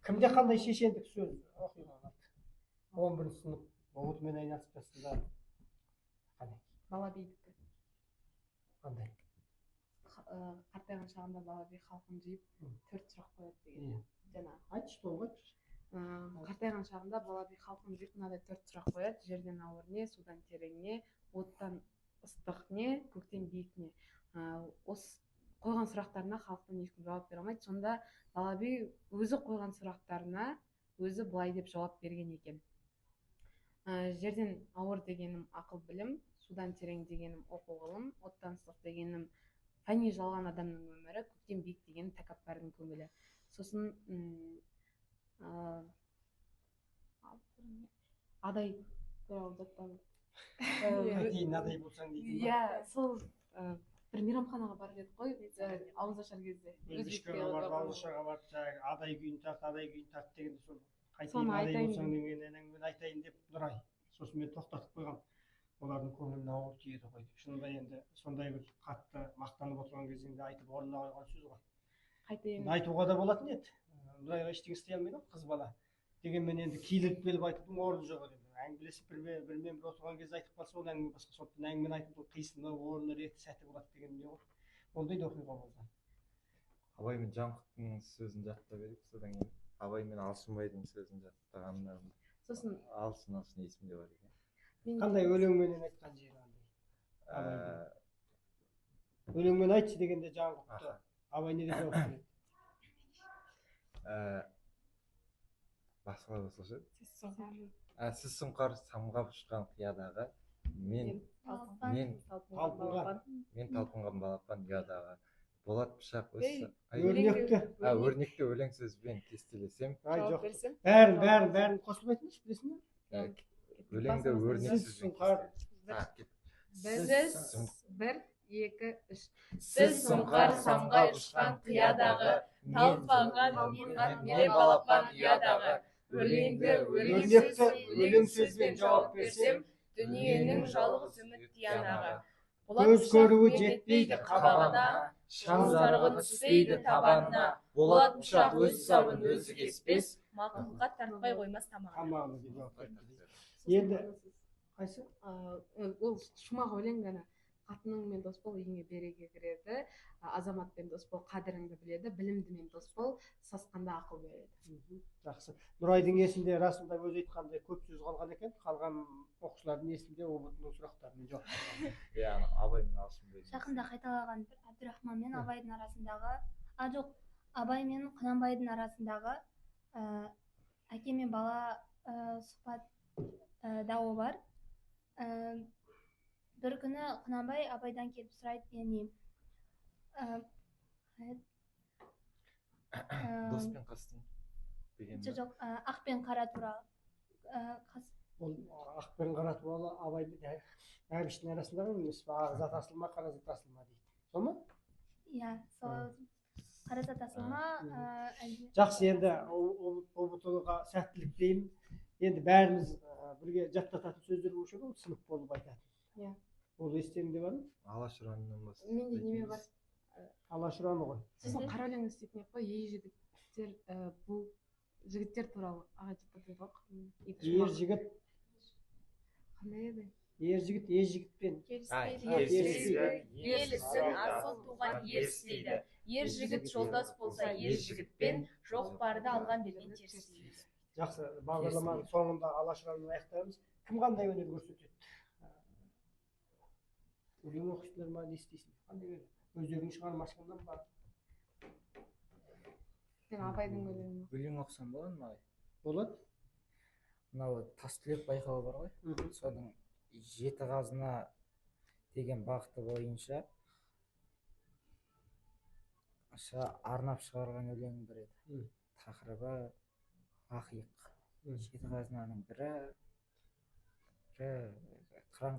Кімде қандай шешендік сөз оқиға қалды? 11 сынып ҰБТ-мен айналысып жатсыңдар. Қандай? Бала бидікі. Қандай? Қартайған шағында бала би халқын жиып 4 сұрақ қояды деген. Жаңа. Айтшы, толық айтшы. Қартайған шағында бала би халқын жиып мынадай 4 сұрақ қояды. Жерден ауыр не, судан терең не, оттан ыстық не, көктен биік не. Осы қойған сұрақтарына халықтан ешкім жауап бере алмайды. Сонда бала би өзі қойған сұрақтарына өзі былай деп жауап берген екен. Жерден ауыр дегенім ақыл білім, судан терең дегенім оқу ғылым, оттан ыстық дегенім фәни жалған адамның өмірі, көктен биік дегенім тәкаппардың көңілі. Сосын адай туралы жаттадым. Қайтейін, адай болсаң дейтін ба? Иә, сол бір мейрамханаға барып едік қой, ауызашар кезде. Өзбекстанға барып, ауызашарға барып, жаңағы адай күйін тарт, адай күйін тарт дегенде сол қайтейін, Соны адай айтайын болсаң деп. деген әңгімені айтайын деп Нұрай. Сосын мен тоқтатып қойғам. Олардың көңіліне ауыр тиеді ғой деп. Шынында енді сондай бір қатты мақтанып отырған кезеңде айтып орнына қойған сөз ғой. Қайтейін. Айтуға да болатын еді. Нұрайға ештеңе істей алмайды ғой қыз бала. Дегенмен енді килігіп келіп айтудың орны жоқ еді. Әңгімелесіп бірмен бір отырған кезде айтып қалса, ол әңгіме басқа. Сондықтан әңгімені айтудың қисыны, орны, реті, сәті болады деген не ғой. Ондай да оқиға болды. Абай мен Жаңғырықтың сөзін жаттап едік, содан кейін Абай мен Алшынбайдың сөзін жаттағанына Сосын Алшын есімде бар екен. Мен Қандай өлеңменен айтқан жері қандай? Абайдың. Өлеңмен айтшы дегенде Жаңғырықты Абай не деп жауап береді? Басқалай болса ше? Сіз сұңқар самғап ұшқан қиядағы, Мен талпынған. мен талпынған балапан ұядағы. Болат пышақ өз Ей, ай, Өрнекті. Өрнекті өлең сөзбен кестелесем. Ай, Жауап жоқ. берсем? Бәрін қосып айтыңызшы, білесің бе? Өлеңді өрнек Сіз сөзбен сұңқар. кестелесем. Біз Сіз 1, 2, 3. Сіз сұңқар самғай ұшқан қиядағы, талпынған мен балапан ұядағы. Өлеңді Өрнекті өлең сөзбен жауап берсем, дүниенің жалғыз үміт тиянағы. Көз көруі жетпейді қабағына, шам жарығы түспейді табанына. Болат пышақ өз сабын өзі кеспес, мақұлға тартпай қоймас тамағына. Тамағына деп жауап берді. Енді қайсы? Ол шумақ өлең ғана. Қатыныңмен дос бол, үйіңе береке кіреді. Азаматпен дос бол, қадіріңді біледі. Білімдімен дос бол, сасқанда ақыл береді. Жақсы. Нұрайдың есінде расында өзі айтқандай көп сөз қалған екен. Қалған оқушылардың есінде ҰБТ-ның сұрақтарымен жауап берген. Иә, ана Абай мен Алшынбайдың. Жақында қайталаған бір Әбдірахман мен Абайдың арасындағы, жоқ, Абай мен Құнанбайдың арасындағы, әке мен бала, сұхбат, дауы бар. Бір күні Құнанбай Абайдан келіп сұрайды, яғни, Дос пен қастың деген жоқ, бе? жоқ, ақ пен қара туралы. Қас. Ол ақ пен қара туралы Абай мен Әбіштің арасындағы емес пе? Ақ зат асыл ма, қара зат асыл ма дейді. Сол ма? Иә, сол қара зат асыл ма, әлде Жақсы, енді ҰБТ-ға сәттілік тілеймін. Енді бәріміз, бірге жаттататын сөздер болушы еді ғой, сынып болып айтатын. Иә. Ол естеріңде бар ма? Алаш ұранынан басқа. Менде неме бар? Алаш ұраны ғой. Сосын қара өлең істейтін еді қой, ей жігіттер, бұл жігіттер туралы аға жаттатып еді ғой. Екі Ер шумақ. жігіт. Қандай еді? Ер жігіт, ер жігітпен. Келіспейді. Елісін асыл туған ер істейді. Ер жігіт жолдас болса, ер жігітпен, жоқ барды алған берген теріс дейді. Жақсы, бағдарламаның соңында Алаш ұранын аяқтаймыз. Кім қандай өнер көрсетеді? Өлең оқисыңдар ма, не істейсіңдер? Қандай өнер? Өздеріңнің шығармашылығынан ба? Мен Абайдың өлеңін оқимын. Өлең оқысам болады ма, ағай? Болады. Мынау Тастүлек байқауы бар ғой. Соның жеті қазына деген бағыты бойынша арнап шығарған өлеңім бір еді. Тақырыбы ақиық. Жеті қазынаның бірі қыран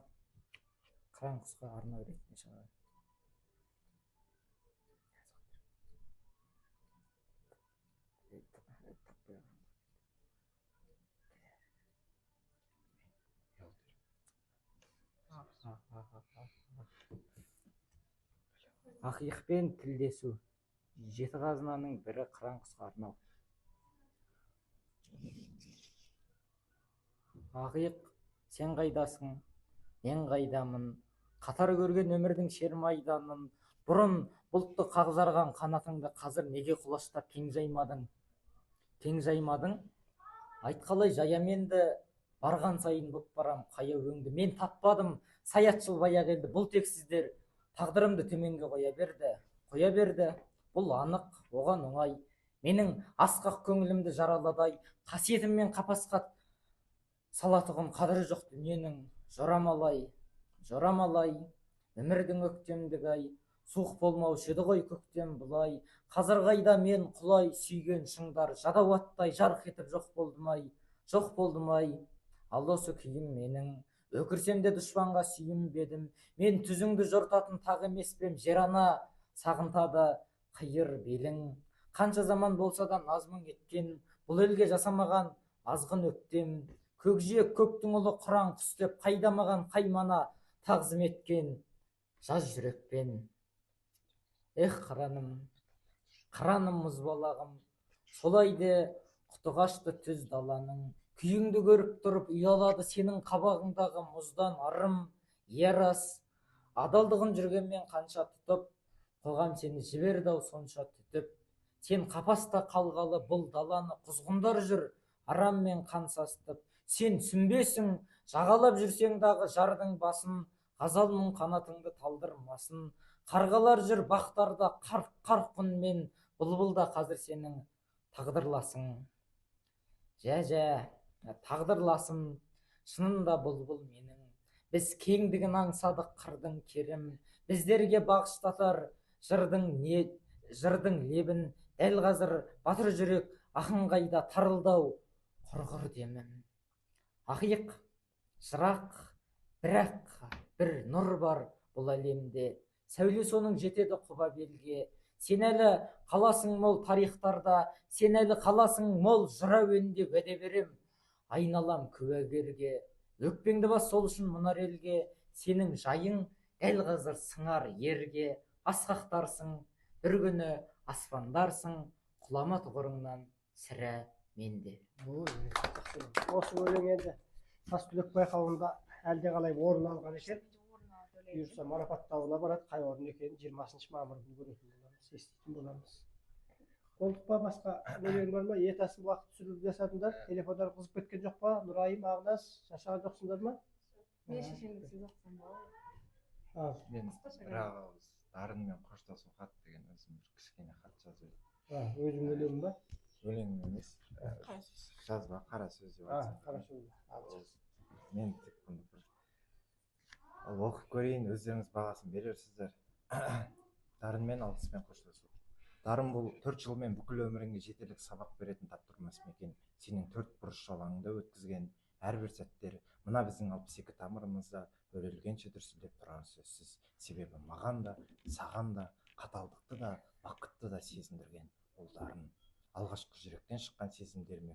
құсқа арнау ретінде шығарған. Ақиықпен тілдесу. Жеті қазынаның бірі қыран құсқа арнау. Ақиық, сен қайдасың, мен қайдамын? Қатар көрген өмірдің шер майданын, бұрын бұлтты қақ жарған қанатыңды қазір неге құлаштап кең жаймадың? Кең жаймадың? Айт, қалай жаям енді, барған сайын боп барам қая өңді. Мен таппадым саятшыл баяғы елді, бұл тексіздер тағдырымды төменге қоя берді, қоя берді. Бұл анық, оған оңай. Менің асқақ көңілімді жаралады, қасиетіммен қапасқа салатұғын қадірі жоқ дүниенің. Жорамалай, жорамалай, өмірдің өктемдігі ай, суық болмаушы еді ғой көктем бұлай. Қазір қайда мен құлай сүйген шыңдар, жадау аттай жарқ етіп жоқ болдым ай, жоқ болдым ай. Ал осы күйім менің, өкірсем де дұшпанға сүйінбедім. Мен түзіңді жортатын тақ емес пе ем, жер ана сағынтады қиыр белің. Қанша заман болса да наз мұң еткен бұл елге жасамаған азғын өктем. Көкжиек көктің ұлы құран құс деп қайда маған қаймана тағзым еткен жаз жүрекпен. Эх, қыраным, қыраным, мұзбалағым, солай де құты қашты түз даланың. Күйіңді көріп тұрып ұялады сенің қабағыңдағы мұздан ырым. Е, рас, адалдығын жүргенмен қанша тұтып, қоғам сені жіберді ау сонша түтіп. Сен қапаста қалғалы бұл даланы құзғындар жүр араммен қан сасытып. Сен сүнбесің, жағалап жүрсең дағы жардың басын, ғазал мұң қанатыңды талдырмасын. Қарғалар жүр бақтарда қарқ қарқ үнмен, бұлбұл да қазір сенің тағдырласың. Жә, жә, тағдырласым, шынында бұлбұл менің. Біз кеңдігін аңсадық қырдың керім, біздерге бағыштатар жырдың, не, жырдың лебін. Дәл қазір батыр жүрек ақын қайда, тарылдау құрғыр демім. Ақиық, жырақ, бірақ бір нұр бар бұл әлемде, сәуле соның жетеді құба белге. Сен әлі қаласың мол тарихтарда, сен әлі қаласың мол жыр әуенде. Уәде берем айналам куәгерге, өкпеңді бас сол үшін мұнар елге. Сенің жайың дәл қазір сыңар ерге, асқақтарсың бір күні, аспандарсың, құлама тұғырыңнан сірә менде. Осы өлең енді Тастүлек байқауында әлдеқалай орын алған екен. Бұйырса, марапаттауына барады. Қай орын екенін 20 мамыр күні көретін боламыз, еститін боламыз. Болдық па? Басқа өлең бар ма? Ертасын уақыт түсіріп жасадыңдар, телефондар қызып кеткен жоқ па? Нұрайым, Ақназ, шаршаған жоқсыңдар ма? Мен шешендік сөз оқысам болады? Ал. Мен Қысқаша. Бір ақ ауыз «Дарынмен қоштасу хат» деген өзім бір кішкене хат жазып едім. Өзің өлең ба? Өлең емес, жазба, қара сөз деп айтсам. Қара сөз. Ал. Мен тек бұны бір ал оқып көрейін, өздеріңіз бағасын берерсіздер. Дарынмен алғыспен қоштасу. Дарын бұл 4 жылмен бүкіл өміріңе жетерлік сабақ беретін таптырмас мекен. Сенің төрт бұрыш алаңында өткізген әрбір сәттер мына біздің 62 тамырымызда өрелгенше дүрсілдеп тұрары сөзсіз. Себебі маған да, саған да қаталдықты да, бақытты да сезіндірген бұл Дарын. Алғашқы жүректен шыққан сезімдеріме,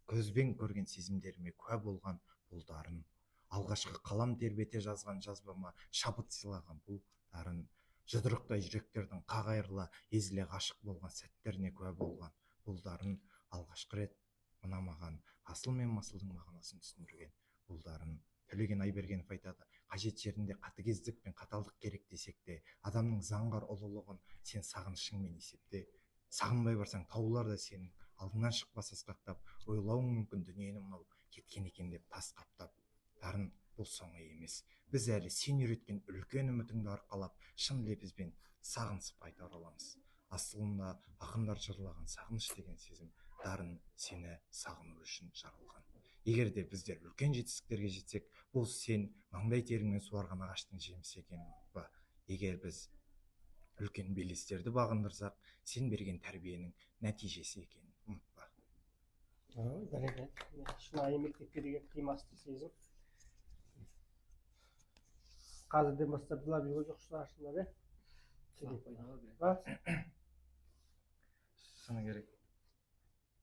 көзбен көрген сезімдеріме куә болған бұл Дарын. Алғашқы қалам тербете жазған жазбама шабыт сыйлаған бұл Дарын. Жұдырықтай жүректердің қақ айырыла езіле ғашық болған сәттеріне куә болған бұл Дарын. Алғашқы рет мына маған асыл мен масылдың мағынасын түсіндірген бұл Дарын. Төлеген Айбергенов айтады: қажет жерінде қатыгездік пен қаталдық керек десек те, адамның заңғар ұлылығын сен сағынышыңмен есепте. Сағынбай барсаң, таулар да сенің алдыңнан шықпас асқақтап, ойлауың мүмкін дүниені мынау кеткен екен деп тас қаптап. Дарын бұл соңы емес, біз әлі сен үйреткен үлкен үмітіңді арқалап, шын лебізбен сағынысып қайта ораламыз. Асылында ақындар жырлаған сағыныш деген сезім Дарын сені сағыну үшін жаралған. Егер де біздер үлкен жетістіктерге жетсек, бұл сен маңдай теріңмен суарған ағаштың жемісі екенін ұмытпа. Егер біз үлкен белестерді бағындырсақ, сен берген тәрбиенің нәтижесі екенін ұмытпа. Бәрекелді! Шынайы мектепке деген қимастық сезім. Қазірден бастап жылап жүрген жоқ шығарсыңдар, иә? А? Шыны керек,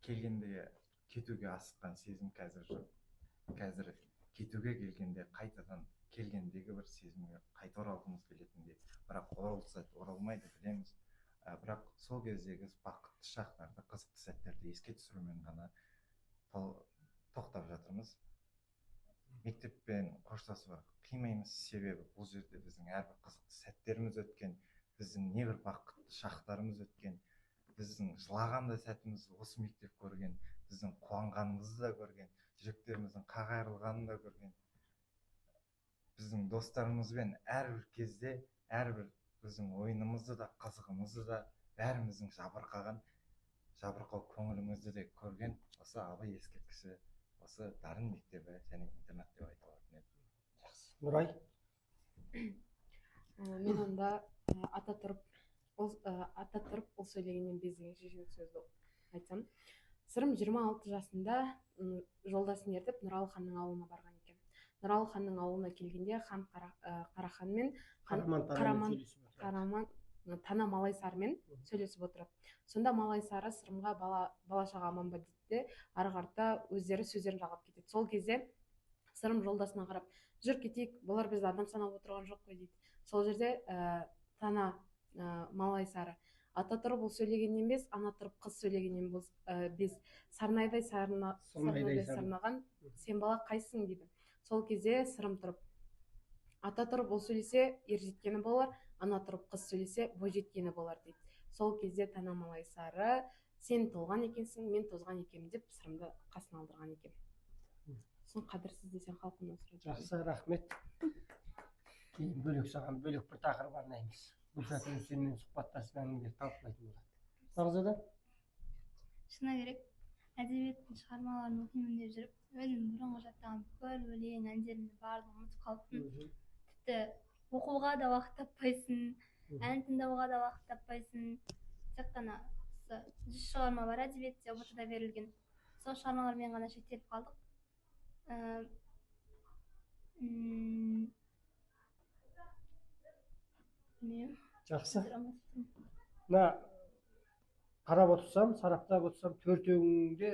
келгенде кетуге асыққан сезім қазір жоқ. Қазір кетуге келгенде қайтадан келгендегі бір сезімге қайта оралғымыз келетіндей, бірақ ол сәт оралмайды, білеміз. Бірақ сол кездегі бақытты шақтарды, қызықты сәттерді еске түсірумен ғана тоқтап жатырмыз. Мектеппен қоштасуға қимаймыз, себебі бұл жерде біздің әрбір қызықты сәттеріміз өткен, біздің небір бақытты шақтарымыз өткен, біздің жылаған да сәтіміз осы мектеп көрген, біздің қуанғанымызды да көрген, жүректеріміздің қақ айырылғанын да көрген. Біздің достарымызбен әрбір кезде әрбір біздің ойынымызды да, қызығымызды да, бәріміздің жабырқаған, жабырқау көңілімізді де көрген осы Абай ескерткіші, осы Дарын мектебі және интернат деп айта алатын едім. Жақсы. Нұрай? Мен онда ата тұрып ата тұрып ұл сөйлегеннен без деген шешен сөзді айтсам. Сырым 26 жасында жолдасын ертіп Нұралы ханның ауылына барған екен. Нұралы ханның ауылына келгенде хан Қарахан мен Қараман Тана Малайсарымен сөйлесіп отырады. Сонда Малайсары Сырымға бала шаға аман ба дейді де, ары қарата өздері сөздерін жалғап кетеді. Сол кезде Сырым жолдасына қарап, жүр кетейік, бұлар бізді адам санап отырған жоқ қой дейді. Сол жерде Тана Малайсары ата тұрып ұл сөйлегеннен без, ана тұрып қыз сөйлегеннен без, сарнайдай сарнаған сен бала қайсың дейді. Сол кезде Сырым тұрып, ата тұрып ұл сөйлесе ер жеткені болар, ана тұрып қыз сөйлесе бой жеткені болар дейді. Сол кезде Тана Малайсары сен толған екенсің, мен тозған екенмін деп Сырымды қасына алдырған екен. Сосын қадірсіз десең халқымнан сұрайды. Жақсы, рахмет. Кейін бөлек саған бөлек бір тақырып арнаймыз. Гүлшат сенімен сұхбаттасып әңгімелер талқылайтын болады. Нұрзада? Шыны керек, әдебиеттің шығармаларын оқимын деп жүріп, өзім бұрынғы жаттаған бүкіл өлең, әндерімді барлығын ұмытып қалыппын. Тіпті оқуға да уақыт таппайсың, ән тыңдауға да уақыт таппайсың. Тек қана 100 шығарма бар әдебиетте, ұбт-да берілген. Сол шығармалармен ғана шектеліп қалдық. Білмеймін. Жақсы. Мына қарап отырсам, сараптап отырсам, төртеуіңде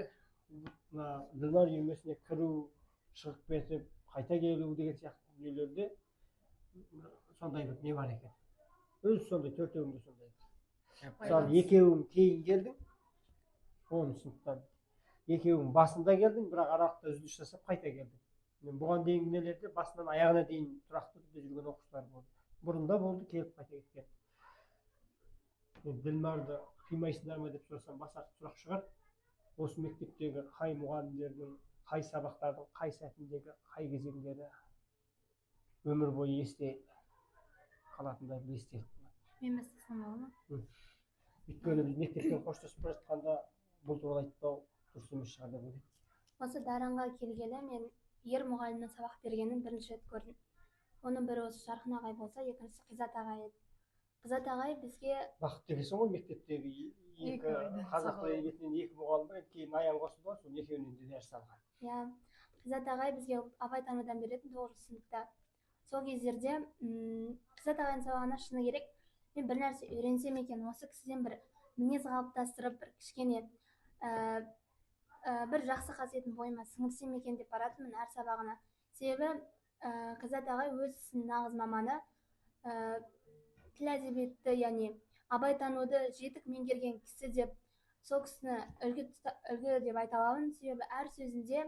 мына Ділмар үйірмесіне кіру, шығып кетіп, қайта келу деген сияқты дүниелерде сондай бір не бар екен. Өзі сондай, төртеуіңде сондай. Мысалы, екеуің кейін келдің, 10 сыныптан. Екеуің басында келдің, бірақ аралықта үзіліс жасап қайта келдің. Мен бұған дейінгі нелерде басынан аяғына дейін тұрақты түрде жүрген оқушылар болды. Бұрында болды, келіп қайта кеткен. Мен Ділмарды қимайсыңдар ма деп сұрасам, бас артық сұрақ шығар. Осы мектептегі қай мұғалімдердің, қай сабақтардың, қай сәтіндегі, қай кезеңдері өмір бойы есте қалатындай бір естелік болады. Мен бастасам бола ма? Өйткені біз мектептен қоштасып бара жатқанда бұл туралы айтпау дұрыс емес шығар деп ойлаймын. Осы Дарынға келгелі мен ер мұғалімнің сабақ бергенін бірінші рет көрдім. Оның бірі осы Жарқын ағай болса, екіншісі Қизат ағай еді. Қизат ағай бізге бақытты екенсің ғой, мектептегі екі қазақ тілі әдебиетінен екі мұғалім бар еді, кейін Аян қосылды ғой, соның екеуінен де дәріс алған. Иә, Қизат ағай бізге Абайтанудан беретін 9 сыныпта. Сол кездерде Қизат ағайдың сабағына шыны керек, мен бір нәрсе үйренсем екен, осы кісіден бір мінез қалыптастырып, бір кішкене бір жақсы қасиетін бойыма сіңірсем екен деп баратынмын әр сабағына. Себебі Қизат ағай өз ісінің нағыз маманы, тіл әдебиетті, яғни Абайтануды жетік меңгерген кісі деп, сол кісіні үлгі деп айта аламын. Себебі әр сөзінде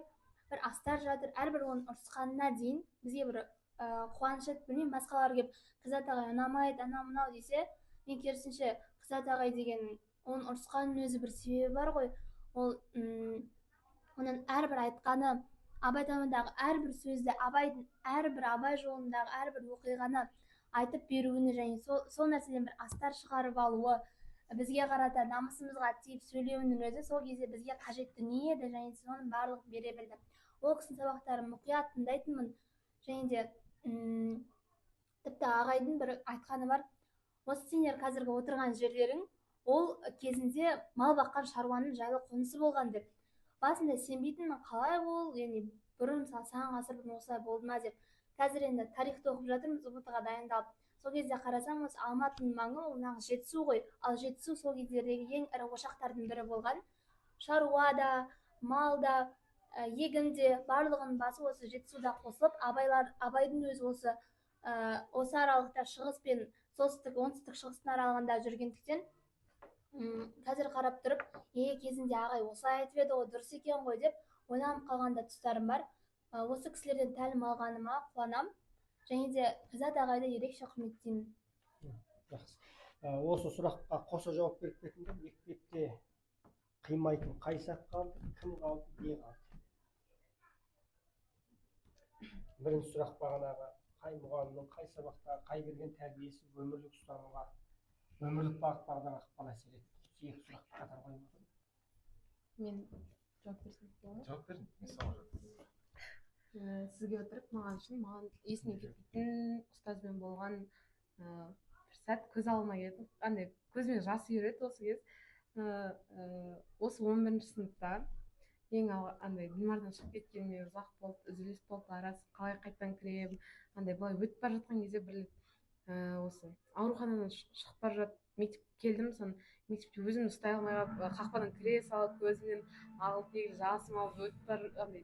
бір астар жатыр, әрбір оның ұрысқанына дейін бізге бір қуаныш еді. Білмеймін, басқалар келіп Қизат ағай ұнамайды, анау мынау десе, мен керісінше Қизат ағай деген оның ұрысқанының өзі бір себебі бар ғой. Ол оның әрбір айтқаны, Абайтанудағы әрбір сөзді, Абайдың әрбір Абай жолындағы әрбір оқиғаны айтып беруіне және сол нәрседен бір астар шығарып алуы, бізге қарата намысымызға тиіп сөйлеуінің өзі сол кезде бізге қажетті не еді, және соның барлығын бере білді. Ол кісінің сабақтарын мұқият тыңдайтынмын. Және де тіпті ағайдың бір айтқаны бар: осы сендер қазіргі отырған жерлерің ол кезінде мал баққан шаруаның жайлы қонысы болған деп. Басында сенбейтінмін, қалай ол, яғни бұрын мысалы сан ғасыр бұрын осылай болды ма деп. Қазір енді тарихты оқып жатырмыз, ұбт-ға дайындалып. Сол кезде қарасам, осы Алматының маңы ол нағыз Жетісу ғой. Ал Жетісу сол кездердегі ең ірі ошақтардың бірі болған. Шаруа да, мал да, егін де, барлығының басы осы Жетісуда қосылып, Абайдың өзі осы аралықта шығыс пен солтүстік, оңтүстік шығыстың аралығында жүргендіктен, қазір қарап тұрып, кезінде ағай осылай айтып еді ғой, дұрыс екен ғой деп, Ойланып қалған да тұстарым бар. Осы кісілерден тәлім алғаныма қуанам және де Ғизат ағайды ерекше құрметтеймін. Жақсы. Осы сұраққа қоса жауап беріп кетіңдер. Мектепте қимайтын қай сәт қалды, кім қалды, не қалды? Бірінші сұрақ бағанағы қай мұғалімнің қай сабақта қай берген тәрбиесі өмірлік ұстанымға, өмірлік бағыт бағдарға ықпал әсер етті? Екі сұрақты қатар қойып отырмын. Мен жауап берсем болады ма? Жауап беріңіз, мен саған жауап беремін. Сізге отырып, маған үшін, маған есіме кетпейтін ұстазбен болған бір сәт көз алдыма келеді, андай көзіме жас үйіреді осы кез. Осы 11 сыныпта ең андай Ділмардан шығып кеткеніме ұзақ болды, үзіліс болды, арасы қалай қайтадан кіремін, андай былай өтіп бара жатқан кезде бір рет осы ауруханадан шығып бара жатып мектепке келдім. Соны мектепте өзімді ұстай алмай қалып, қақпадан кіре салып көзімнен ағыл тегіл жасым алып өтіп бара, андай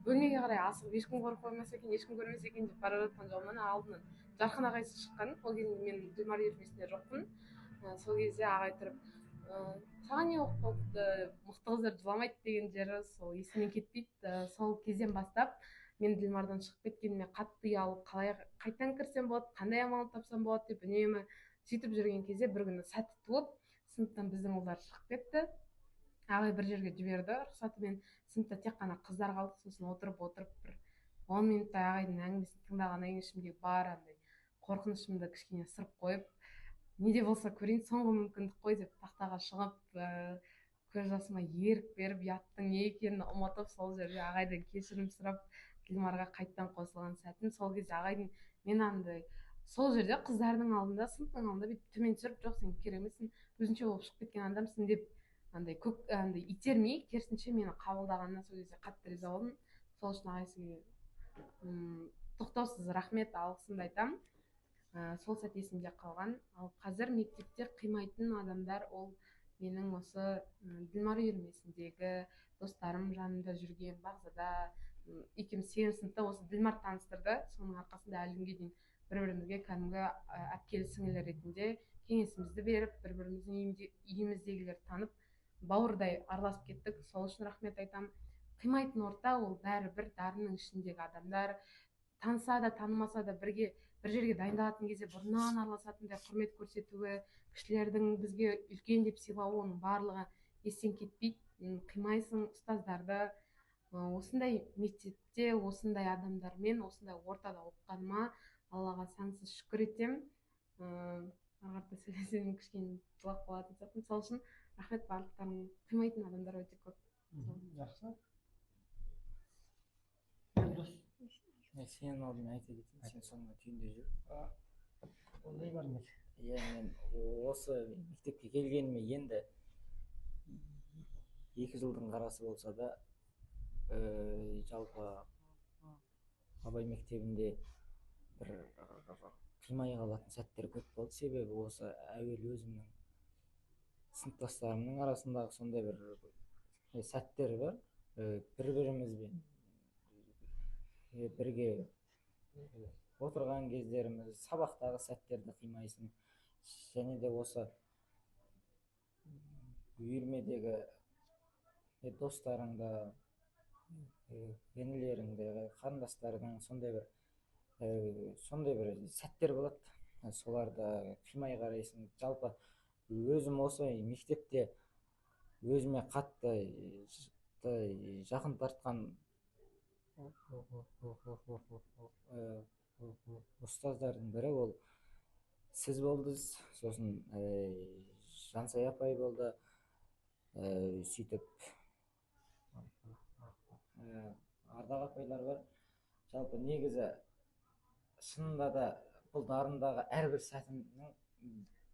бөлмеге қарай асығып, ешкім көріп қоймаса екен, ешкім көрмесе екен деп бара жатқан жолымнан алдынан Жарқын ағай шыққан. Ол кезде мен Ділмар үйірмесінде жоқпын. Сол кезде ағай тұрып, саған не болып қалыпты, мықты қыздар жыламайды деген жері сол есімнен кетпейді. Сол кезден бастап мен Ділмардан шығып кеткеніме қатты ұялып, қалай қайтадан кірсем болады, қандай амал тапсам болады деп үнемі сөйтіп жүрген кезде бір күні сәті туып, сыныптан біздің ұлдар шығып кетті. Ағай бір жерге жіберді рұқсатымен. Сыныпта тек қана қыздар қалды. Сосын отырып отырып бір 10 минуттай ағайдың әңгімесін тыңдағаннан кейін ішімдегі бар андай қорқынышымды кішкене ысырып қойып, не де болса көрейін, соңғы мүмкіндік қой деп тақтаға шығып, көз жасыма ерік беріп, ұяттың не екенін ұмытып, сол жерде ағайдан кешірім сұрап Ділмарға қайтадан қосылған сәтім. Сол кезде ағайдың мен андай сол жерде қыздардың алдында, сыныптың алдында бүйтіп төмен түсіріп, жоқ, сен керек емессің, өзінше болып шығып кеткен адамсың деп андай көк андай итермей, керісінше мені қабылдағанына сол кезде қатты риза болдым. Сол үшін ағай сізге тоқтаусыз рахмет, алғысымды айтамын. Сол сәт есімде қалған. Ал қазір мектепте қимайтын адамдар ол менің осы Ділмар үйірмесіндегі достарым, жанымда жүрген Бағзада екеуміз 8 сыныпта осы Ділмар таныстырды. Соның арқасында әлі күнге дейін бір бірімізге кәдімгі әпкелі сіңілі ретінде кеңесімізді беріп, бір біріміздің үйіміздегілерді танып, бауырдай араласып кеттік. Сол үшін рахмет айтамын. Қимайтын орта ол бәрібір дарынның ішіндегі адамдар, таныса да танымаса да бірге бір жерге дайындалатын кезде бұрыннан араласатындай құрмет көрсетуі, кішілердің бізге үлкен деп сыйлауы, оның барлығы естен кетпейді. Қимайсың ұстаздарды. Осындай мектепте, осындай адамдармен, осындай ортада оқығаныма Аллаға сансыз шүкір етемін. Ары қарата сөйлесем кішкене жылап қалатын сияқтымын. Сол үшін рахмет барлықтарың. Қимайтын адамдар өте көп. Жақсы. Елдос. Мен сенің алдымен айта кетейін, сен соңына түйіндеп жүр. Ондай бар ма еді? Иә, мен осы мектепке келгеніме енді 2 жылдың қарасы болса да, жалпы Абай мектебінде бір қимай қалатын сәттер көп болды. Себебі осы әуелі өзімнің сыныптастарымның арасындағы сондай бір сәттер бар. Бір-бірімізбен бірге отырған кездеріміз, сабақтағы сәттерді қимайсың. Және де осы үйірмедегі достарыңды, інілеріңді, қарындастарың сондай бір сәттер болады. Соларды қимай қарайсың. Жалпы өзім осы мектепте өзіме қатты жақын тартқан ұстаздардың бірі ол сіз болдыңыз, сосын Жансая апай болды, сөйтіп Ардақ апайлар бар. Жалпы негізі шынында да бұл дарындағы әрбір сәтімнің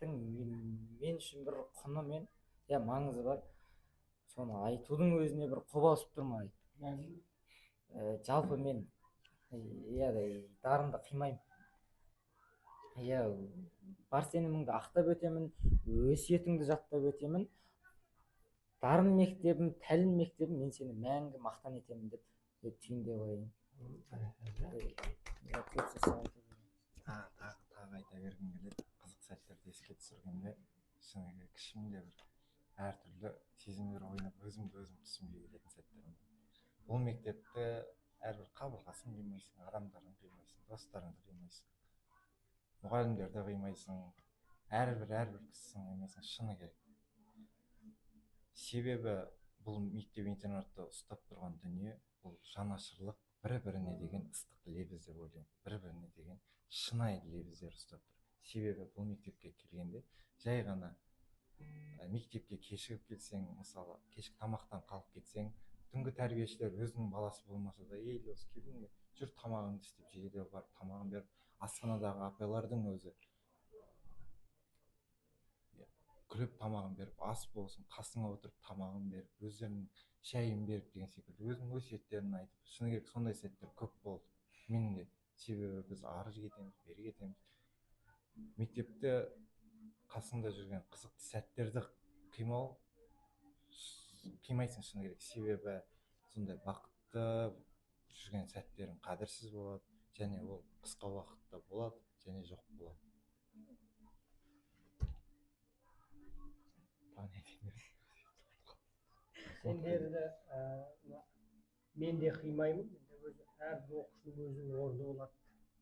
мен үшін бір құны мен маңызы бар. Соны айтудың өзіне бір қобалжып тұрмай. Жалпы мен дарынды қимаймын. Бар сеніміңді ақтап өтемін, өсиетіңді жаттап өтемін. Дарын мектебім, тәлім мектебім, мен сені мәңгі мақтан етемін деп түйіндей қояйын. Тағы айта бергім келеді. Қызық сәттерді еске түсіргенде шыны керек, ішімде бір әртүрлі сезімдер ойнап, өзімді өзім түсінбей кететін сәттер болды. Бұл мектепті әрбір қабырғасын қимайсың, адамдарын қимайсың, достарыңды қимайсың, мұғалімдерді қимайсың, әрбір кісісін қимайсың, шыны керек. Себебі бұл мектеп интернатты ұстап тұрған дүние бұл жанашырлық, бір-біріне деген ыстық лебіз деп ойлаймын, бір-біріне деген шынайы лебіздер ұстап тұр. Себебі бұл мектепке келгенде жай ғана мектепке кешігіп келсең, мысалы кешкі тамақтан қалып кетсең, түнгі тәрбиешілер өзінің баласы болмаса да, ей дос келдің бе, жүр тамағыңды істеп же деп барып тамағын беріп, асханадағы апайлардың өзі күліп тамағын беріп, ас болсын, қасыңа отырып тамағын беріп, өздерінің шайын беріп деген секілді өзінің өсиеттерін айтып, шыны керек сондай сәттер көп болды менің де. Себебі біз ары кетеміз, бері кетеміз. Мектепте қасыңда жүрген қызықты сәттерді қимайсың шыны керек. Себебі сондай бақытты жүрген сәттерің қадірсіз болады және ол қысқа уақытта болады және жоқ болады. Сендерді мен де қимаймын. Енді әрбір оқушының өзінің орны болады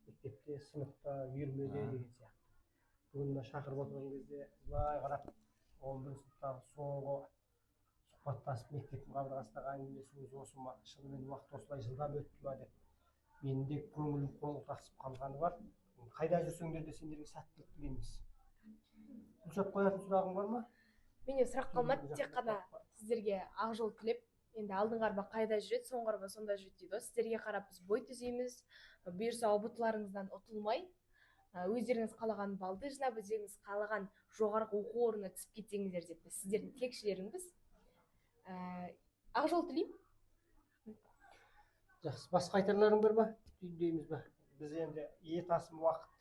мектепте, сыныпта, үйірмеде деген сияқты. Бүгін мына шақырып отырған кезде былай қарап 11 сыныптағы соңғы сұхбаттасып мектептің қабырғасындағы әңгімелесуіміз осы ма, шынымен уақыт осылай жылдам өтті ма деп менің де көңілім қоңылтақсып қалғаны бар. Қайда жүрсеңдер де сендерге сәттілік тілейміз. Гүлшат, қоятын сұрағың бар ма? Менде сұрақ қалмады, тек қана сіздерге ақ жол тілеп, енді алдыңғы арба қайда жүреді, соңғы арба сонда жүреді дейді ғой. Сіздерге қарап біз бой түзейміз, бұйырса ұбт-ларыңыздан ұтылмай, өздеріңіз қалаған балды жинап, өздеріңіз қалаған жоғарғы оқу орнына түсіп кетсеңіздер деп біз сіздердің тілекшілеріңбіз. Ақ жол тілеймін. Жақсы, басқа айтарларың бар ма? Түйіндейміз ба? Біз енді ет асым уақыт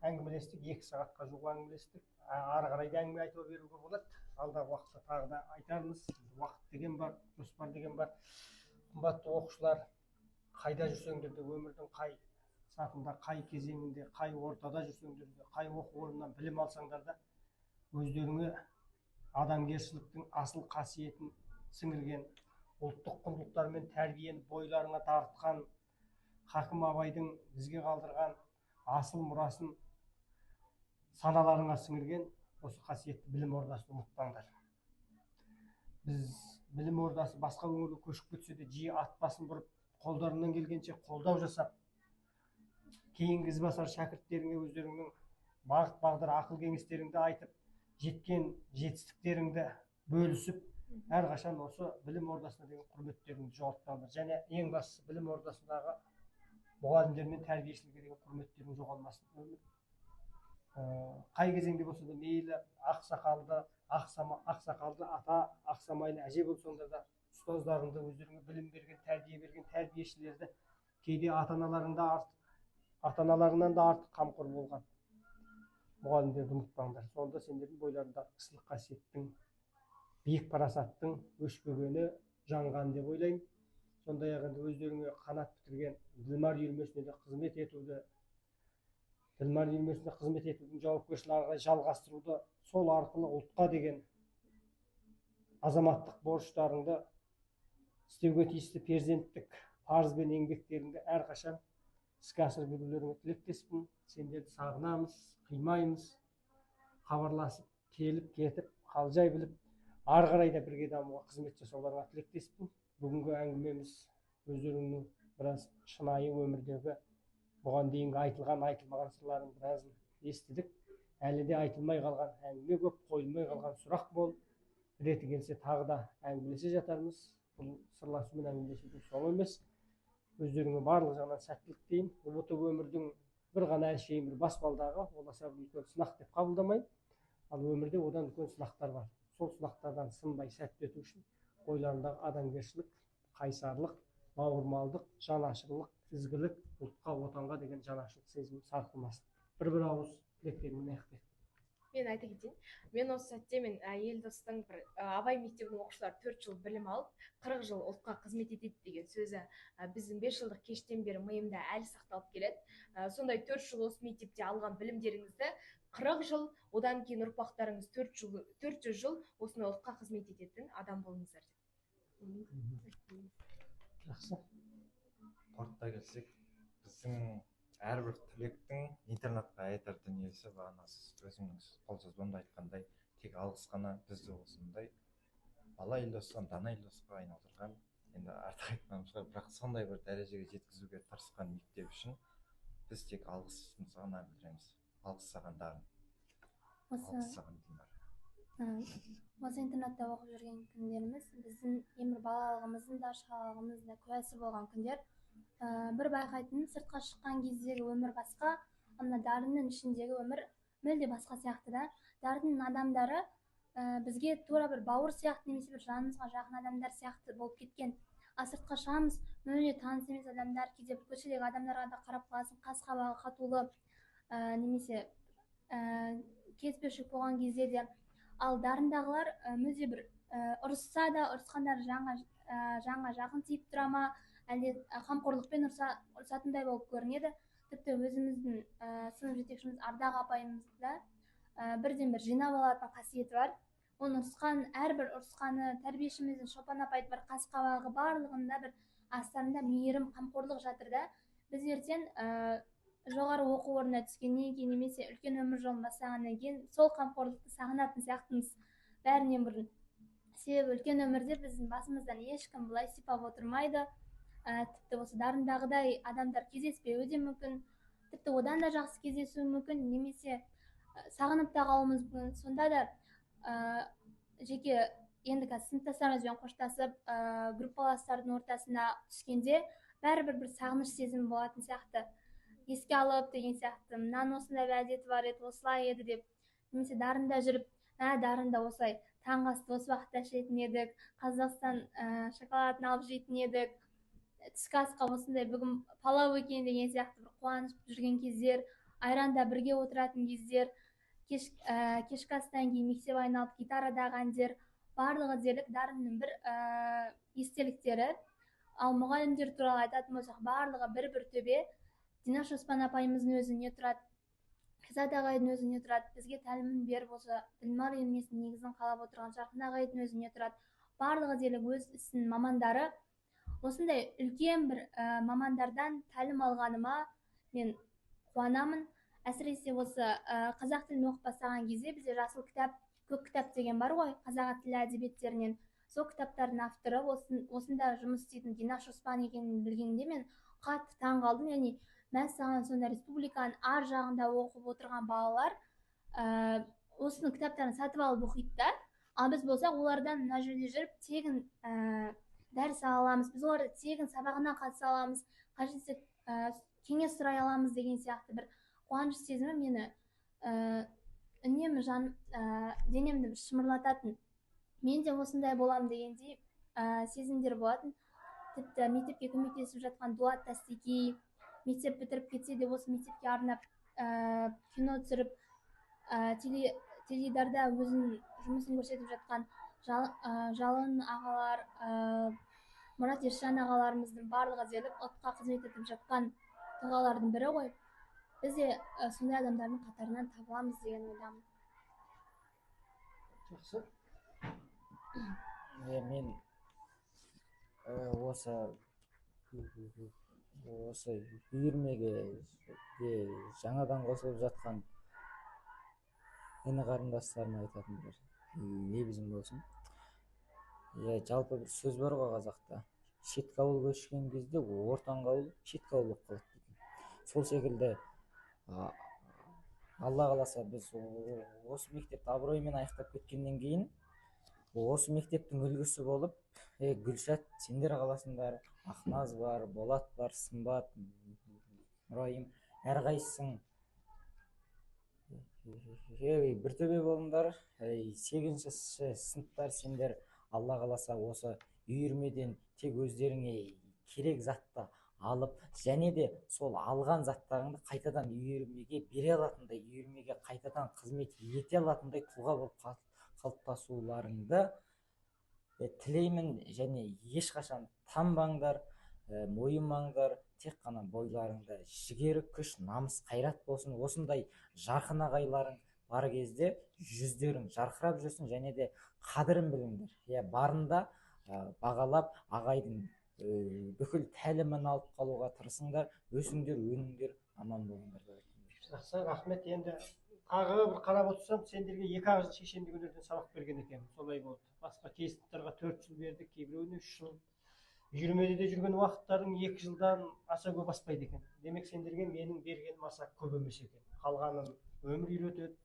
әңгімелестік, 2 сағатқа жуық әңгімелестік. Ары қарай да әңгіме айта беруге болады. Алдағы уақытта тағы да айтармыз. Уақыт деген бар, жоспар деген бар. Қымбатты оқушылар, қайда жүрсеңдер де, өмірдің қай сатында, қай кезеңінде, қай ортада жүрсеңдер де, қай оқу орнынан білім алсаңдар да, өздеріңе адамгершіліктің асыл қасиетін сіңірген, ұлттық құндылықтар мен тәрбиені бойларыңа тартқан Хакім Абайдың бізге қалдырған асыл мұрасын саналарыңа сіңірген осы қасиетті білім ордасын ұмытпаңдар. Біз білім ордасы басқа өңірге көшіп кетсе де жиі ат басын бұрып, қолдарынан келгенше қолдау жасап, кейінгі ізбасар шәкірттеріңе өздеріңнің бағыт бағдар ақыл кеңестеріңді айтып, жеткен жетістіктеріңді бөлісіп, әрқашан осы білім ордасына деген құрметтеріңді жоғалтпаңдар. Және ең бастысы білім ордасындағы мұғалімдер мен тәрбиешілерге деген құрметтерің жоғалмасын. Қай кезеңде болса да, мейлі ақсақалды, ақсақалды ата, ақсамайлы әже болсаңдар да, ұстаздарыңды, өздеріңе білім берген, тәрбие берген тәрбиешілерді кейде ата-аналарынан да артық қамқор болған мұғалімдерді ұмытпаңдар. Сонда сендердің бойларында кісілік қасиеттің, биік парасаттың өшпегені жанған деп ойлаймын. Сондай-ақ енді өздеріңе қанат бітірген Ділмар үйірмесіне де қызмет етуді, Ділмар үйірмесіне қызмет етудің жауапкершілігін ары қарай жалғастыруды, сол арқылы ұлтқа деген азаматтық борыштарыңды істеуге тиісті перзенттік парыз бен еңбектеріңді әрқашан іске асырып жүрулеріңе тілектеспін. Сендерді сағынамыз, қимаймыз. Хабарласып, келіп, кетіп, қалжай біліп, ары қарай да бірге дамуға қызмет жасауларыңа тілектеспін. Бүгінгі әңгімеміз өздеріңнің біраз шынайы өмірдегі бұған дейінгі айтылған, айтылмаған сырларын біразын естідік. Әлі де айтылмай қалған әңгіме көп, қойылмай қалған сұрақ бол. Реті келсе тағы да әңгімелесе жатармыз. Бұл сырласу мен әңгімелесудің соңы емес. Өздеріңе барлық жағынан сәттілік тілеймін. ҰБТ өмірдің бір ғана әшейін бір баспалдағы, ол аса бір үлкен сынақ деп қабылдамаймын. Ал өмірде одан үлкен сынақтар бар. Сол сынақтардан сынбай сәтті өту үшін бойларындағы адамгершілік, қайсарлық, бауырмалдық, жанашырлық, ізгілік, ұлтқа, отанға деген жанашырлық сезімі сарқылмасын. Бір-бір ауыз тілектеріммен аяқтайық. Мен айта кетейін. Мен осы сәтте мен Елдостың бір Абай мектебінің оқушылары 4 жыл білім алып, 40 жыл ұлтқа қызмет етеді деген сөзі біздің 5 жылдық кештен бері миымда әлі сақталып келеді. Сондай 4 жыл осы мектепте алған білімдеріңізді 40 жыл, одан кейін ұрпақтарыңыз 400 жыл осындай ұлтқа қызмет ететін адам болыңыздар деп. Жақсы. Қорыта келсек, біздің әрбір түлектің интернатқа айтар дүниесі бағана өзімнің қолжазбамда айтқандай, тек алғыс қана. Бізді осындай бала Елдосқан дана Елдосқа айналдырған, енді артық айтқаным шығар, бірақ сондай бір дәрежеге жеткізуге тырысқан мектеп үшін біз тек алғысымызды ғана білдіреміз. Алғыс саған, Дарын. Осы Алғыс саған, Динара. Осы интернатта оқып жүрген күндеріміз біздің ең бір балалығымыздың да, шалалығымыздың да куәсі болған күндер. Бір байқайтыным, сыртқа шыққан кездегі өмір басқа, мына Дарынның ішіндегі өмір мүлде басқа сияқты да. Дарынның адамдары бізге тура бір бауыр сияқты немесе бір жанымызға жақын адамдар сияқты болып кеткен. Ал сыртқа шығамыз, мүлде таныс емес адамдар. Кейде бір көшедегі адамдарға да қарап қаласың, қас қабағы қатулы, немесе келіспеушілік болған кезде де. Ал Дарындағылар мүлде бір, ұрысса да, ұрысқандары жанға жақын тиіп тұра ма, әлде қамқорлықпен ұрысатындай болып көрінеді. Тіпті өзіміздің сынып жетекшіміз Ардақ апайымыз да бірден бір жинап алатын қасиеті бар. Оның ұрысқан, әрбір ұрысқаны, тәрбиешіміздің Шолпан апайдың бір қас қабағы, барлығында бір астарында мейірім, қамқорлық жатыр да. Біз ертең жоғары оқу орнына түскеннен кейін немесе үлкен өмір жолын бастағаннан кейін сол қамқорлықты сағынатын сияқтымыз бәрінен бұрын. Себебі үлкен өмірде біздің басымыздан ешкім былай сипап отырмайды. Тіпті осы Дарындағыдай адамдар кездеспеуі де мүмкін, тіпті одан да жақсы кездесуі мүмкін немесе сағынып та қалуымыз мүмкін. Сонда да жеке енді қазір сыныптастарымызбен қоштасып, группаластардың ортасына түскенде бәрібір бір сағыныш сезімі болатын сияқты, еске алып деген сияқты, мынаның осындай бір әдеті бар еді, осылай еді деп. Немесе Дарында жүріп, Дарында осылай таңғы асты осы уақытта ішетін едік, Қазақстан шоколадын алып жейтін едік, түскі асқа осындай бүгін палау екен деген сияқты бір қуанып жүрген кездер, айранда бірге отыратын кездер, кешкі астан кейін мектеп айналып гитарадағы әндер, барлығы дерлік Дарынның бір естеліктері. Ал мұғалімдер туралы айтатын болсақ, барлығы бір бір төбе. Динаш Оспан апайымыздың өзі не тұрады, Қизат ағайдың өзі не тұрады, бізге тәлімін беріп, осы Ділмар үйірмесінің негізін қалап отырған Жарқын ағайдың өзі не тұрады. Барлығы дерлік өз ісінің мамандары. Осындай үлкен бір мамандардан тәлім алғаныма мен қуанамын. Әсіресе осы қазақ тілін оқып бастаған кезде бізде жасыл кітап, көк кітап деген бар ғой қазақ тілі әдебиеттерінен. Сол кітаптардың авторы осында жұмыс істейтін Динаш Оспан екенін білгенде мен қатты таң қалдым. Яғни, мәссаған, сонда республиканың ар жағында оқып отырған балалар осының кітаптарын сатып алып оқиды да, ал біз болсақ олардан мына жерде жүріп тегін дәріс ала аламыз, біз оларды тегін сабағына қатыса аламыз, қажетсе кеңес сұрай аламыз деген сияқты бір қуаныш сезімі мені үнемі жан денемді бір шымырлататын, мен де осындай боламын дегендей сезімдер болатын. Тіпті мектепке көмектесіп жатқан Дулат Тастекей мектеп бітіріп кетсе де, осы мектепке арнап кино түсіріп, теледидарда өзінің жұмысын көрсетіп жатқан Жалын ағалар, Мұрат Есжан ағаларымыздың барлығы дерлік ұлтқа қызмет етіп жатқан тұлғалардың бірі ғой. Біз де сондай адамдардың қатарынан табыламыз деген ойдамын. Жақсы. Иә, мен осы үйірмеге де жаңадан қосылып жатқан іні қарындастарыма айтатын бір лебізім болсын. Иә, жалпы бір сөз бар ғой қазақта: шеткі ауыл көшкен кезде ортаңғы ауыл шеткі ауыл болып қалады дейтін. Сол секілді, Алла қаласа, біз осы мектепті абыроймен аяқтап кеткеннен кейін осы мектептің үлгісі болып, Гүлшат, сендер қаласыңдар, Ақназ бар, Болат бар, Сымбат, Нұрайым, әрқайсысың бір төбе болыңдар. Сегізінші сыныптар, сендер, Алла қаласа, осы үйірмеден тек өздеріңе керек затты алып және де сол алған заттарыңды қайтадан үйірмеге бере алатындай, үйірмеге қайтадан қызмет ете алатындай тұлға болып қалыптасуларыңды тілеймін. Және ешқашан танбаңдар, мойымаңдар, тек қана бойларыңда жігер, күш, намыс, қайрат болсын. Осындай жарқын ағайларың бар кезде жүздерің жарқырап жүрсін. Және де қадірін біліңдер, иә, барында бағалап, ағайдың бүкіл тәлімін алып қалуға тырысыңдар, өсіңдер, өніңдер, аман болыңдар деп айтқым келеді. Жақсы, рахмет. Енді тағы бір қарап отырсам, сендерге 2-ақ жыл шешендік өнерден сабақ берген екенмін. Солай болды. Басқа кей сыныптарға 4 жыл бердік, кейбіреуіне 3 жыл. Үйірмеде де жүрген уақыттарың 2 жылдан аса көп аспайды екен. Демек, сендерге менің бергенім аса көп емес екен. Қалғанын өмір үйретеді,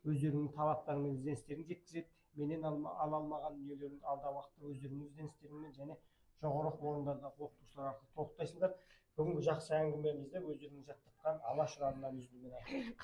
өздеріңнің талаптарың мен ізденістерің жеткізеді. Менен ала алмаған дүниелеріңді алдағы уақытта өздеріңнің ізденістеріңмен және жоғары оқу орындардағы оқытушылар арқылы толықтайсыңдар. Бүгінгі жақсы әңгімемізді өздеріңіз жаттатқан Алаш ұранынан үзіндімен аяқтайық.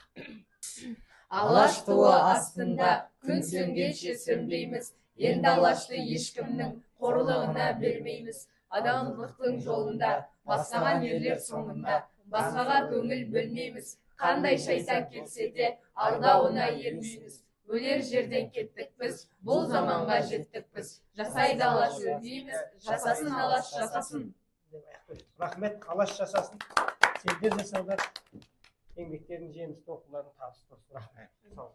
Алаш туы астында күн сөнгенше сөнбейміз. Енді Алашты ешкімнің қорлығына бермейміз. Адамдықтың жолында бастаған ерлер соңында басқаға көңіл бөлмейміз. Қандай шайтан келсе де алдауына ермейміз. Өлер жерден кеттік біз, бұл заманға жеттік біз. Жасайды Алаш, өлмейміз, жасасын Алаш, жасасын. Деп аяқтайық. Рахмет, Алаш жасасын. Сендер жасаңдар. Еңбектерің жемісті, оқуларың табысты болсын. Рахмет. Сау бол.